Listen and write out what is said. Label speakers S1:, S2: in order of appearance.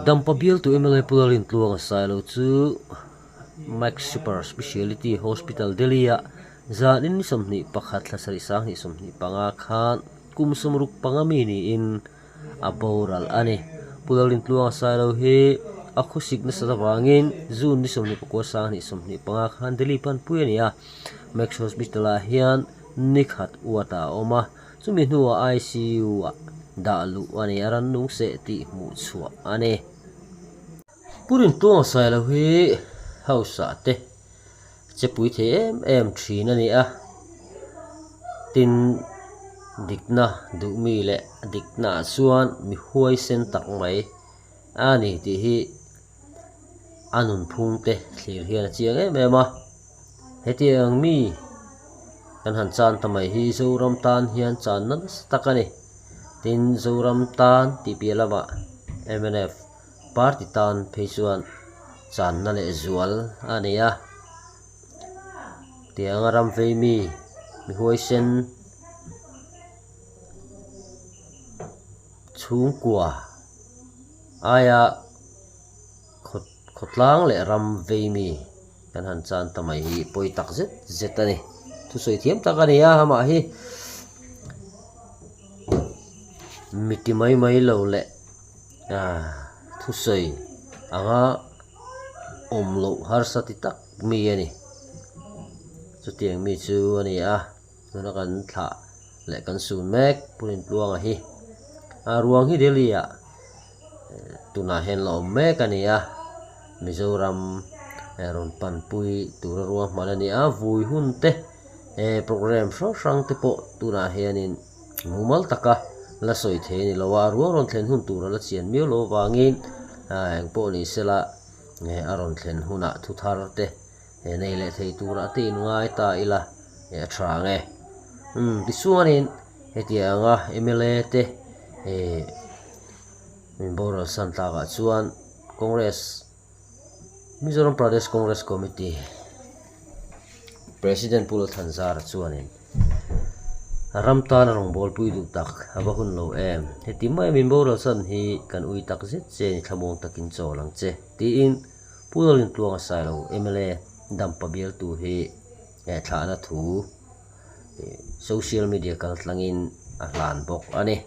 S1: Dampa bialtu mla Pu Lalrintluanga Sailo chu Max Super Speciality Hospital Delhi-ah zanin ni 21 thla sarih 2025 khan kum 65 mi niin a boral a ni. Pu Lalrintluanga Sailo hi a khawsik nasat avangin June ni 29 2025 khan Delhi panpui a ni a, Max Hospital-ah hian ni khat uatah a awm a, chumi hnuah ICU-ah dah luh a ni a, rannung seh tih hmuh chhuah a ni. Pu Rintluanga Sailo hi House-ah te che pui thei em em thin a ni a, tin dikna duh mi leh dikna ah chuan mi huaisen tak mai a ni tih hi a nunphung te thlir hian a chiang em em a, hetiang mi kan han chan ta mai hi Zoram tan hian channa nasa tak a ni, tin Zoram tan tih piah lamah mnf Party tan phei chuan channa leh zual a ni a, tianga ram vei mi mi huaisen chhungkua aia khaw khawtlang leh ram vei mi kan han chan ta mai hi pawi tak zet zet a ni. Thusawi thiam tak a ni a, amah hi mi ti mai mai lo leh. Thusawi anga awm loh harsa ti tak mi a ni. Chutiang mi chu a ni a, tuna kan thlah leh kan sun mek Pu Rintluanga hi a ruang hi Delhi ah tunah hian la awm mek a ni a, Mizoram rawn panpui tura ruahman a ni a, vui hun te programme hrang hrang te pawh tunah hianin. Mumal taka la sawi thei a ni lo a, a ruang rawn thlen hun tur a la chian miau lo avangin eng pawh ni sela a rawn thlen hunah thu thar te nei leh thei turah te in ngai ta ila a tha ang e. Umm tichuanin hetianga mla te min boral san tlakah chuan Congress Mizoram Pradesh Congress Committee President Pu Lalthanzara chuanin ram tana rawngbawlpui duh tak a va hun lo em? Heti mai min boral san hi kan ui tak zet che ni thlamuang takin chawl ang che tiin Pu Lalintluanga Sailo mla Dampa bialtu hi thlahna thu social media kaltlangin a hlan bawk a ni.